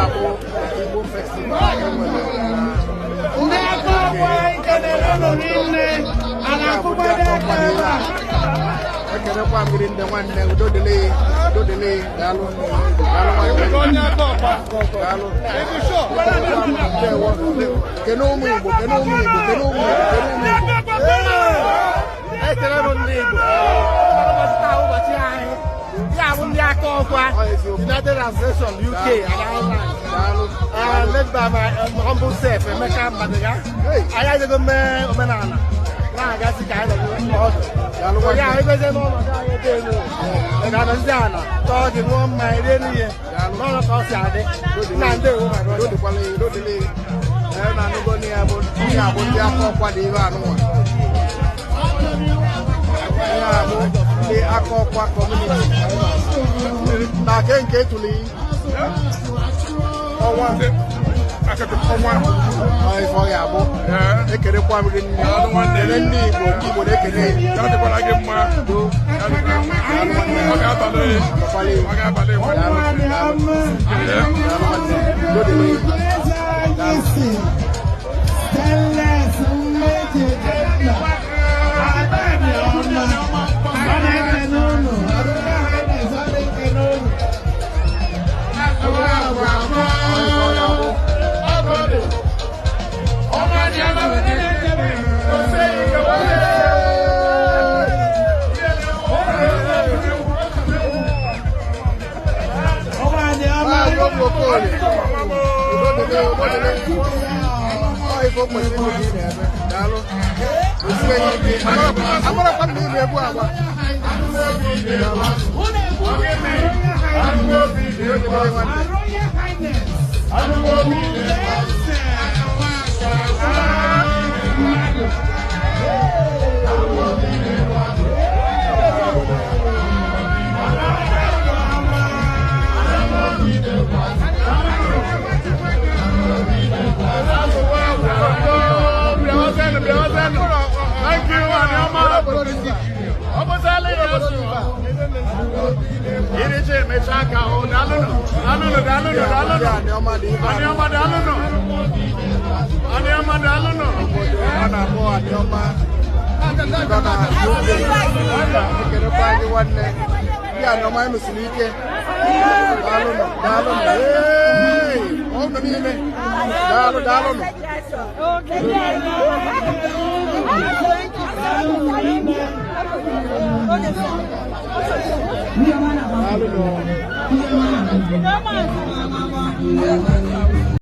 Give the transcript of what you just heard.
A bụ Igbo Festival enwere. Ndị aka ọkwa, anyị kelere unu niile. A na-akụkwado aka ebe a. Ekelekwa mmiri ndị nwanne. Udo dịrị, udo dịrị. Daalụ, daalụ nwanne, daalụ. Ndewo. Kene ụmụ Igbo, kene ụmụ Igbo, kene ụmụ Igbo, kene ụmụ Igbo. Ekele m ndị Igbo. Ụbọchị taa, ụbọchị anyị ya bụ ndị aka ọkwa Ọ eziokwu. United Association UK and Ireland, Daalụ. Led by my humble self, Emeka Mbadiga. Hey. Anyị ejego mee omenala na-agazi ka anyị nọdụ ọdụ. Daalụ Onye nwanne. ahụ egozie n'ọnọdụ anyị ebe elu ga-anọzi ala tọọ ji ṅụọ mmanya, rie n'ihe n'ọnụ ka ọ si adị na ndewo, my Udo brother. dịkwala, udo dịrị. Ee, na-anụgo na ya bụ ndị a bụ ndị aka ọkwa dị ihe anụnwa. Ihe a bụ ndị aka ọkwa community na ke nke etuli ọnwa ọnwa. Ọ ife ọ ga-abụ. Ekelekwa m gị nne. Daalụ nwanne. Kele ndị Igbo, ndị Igbo na-ekele. Ya dịkwara gị mma. Ọ ga-abalị. Abakwala. Ọ ga-abalị. Daalụ, daalụ. Daalụ nwanne. Udo dịrị. Stainless mmeji Jenna Adani ọma, ọ na-ekene unu. Royal Highness, ọ na-ekene unu. Ọ ife ọ ga-abụ. Maazị Obi Okorie, udo dịrị, udo dịrị. Ọ ife o kwesịrị ịbụ ka ị na-eme. Daalụ. Osie ya ike. Amarakwa m na ị na-egbu agba. Daalụ. Udo dịrị nwanne. Royal Highness. Thank you, Anioma. Iriche emecha aka o, daalụnụ, daalụnụ, daalụnụ, Ndị daalụnụ. Aniọma dị ibe a. Anioma, daalụnụ. Anioma, daalụnụ. Obodo a na-akpọ Aniọma nọ na UK. Ekelekwa gị nwanne. Ndị Aniọma, ịnụsiri ike. Daalụnụ, daalụnụ. Ee, ụnụ niile. Daalụ, daalụnụ. Daalụnụ.